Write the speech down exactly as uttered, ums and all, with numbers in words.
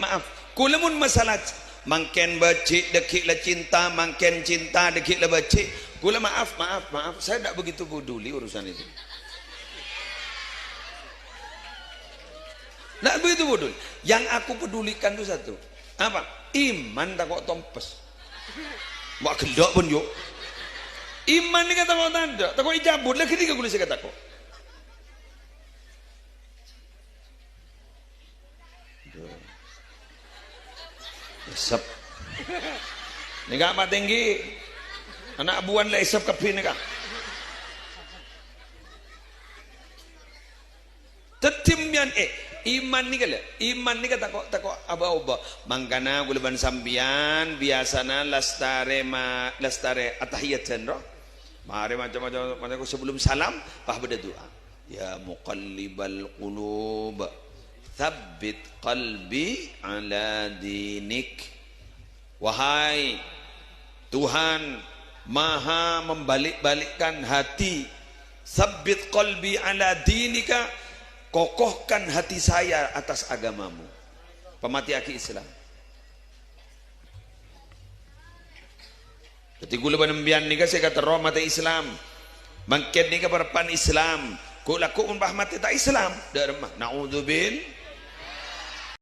Maaf, kaulâ mon masalah c-, mangkèn bâji' dhâggi' la cinta, mangkèn cinta dhâggi' la bâji', kaulâ maaf, maaf, maaf, saya ndak begitu peduli urusan itu. Ndak begitu peduli. Yang aku pedulikan itu satu. Apa? Iman tako' tompes. Wah, ghellâ' pon, yuk. Iman nèka tako' tandhâ, tako' ècabut. Lah, ghânèka kaulâ sè èkatako'. Èsep. Nèka apa tinggi? Ana' buwân la èsep kabbhi nèka. Dhâddhi sampèyan, eh, iman nèka lho, iman nèka tako', tako' aba-oba. Mangkana kaulâ bân sampèyan biyasana lastarè ma-, lastarè attahiyatan, ro. Marè maca-maca, maca sebelum salam, pas bâdâ du'a. "Ya muqallibal qulub, tsabbit qalbi ala dinik." Wahai Tuhan, Maha membalik-balikkan hati, "Tsabbit qalbi ala dinika," kokohkan hati saya atas agamamu. Pamatèyaghi Islam. Dhâddhi kaulâ bân sampèyan nèka sè katerro matè Islam. Mangkèn nèka parappa'na Islam. Ko'-, lako' mon pas matè ta' Islam, dâ' remma. Na'udzubil-,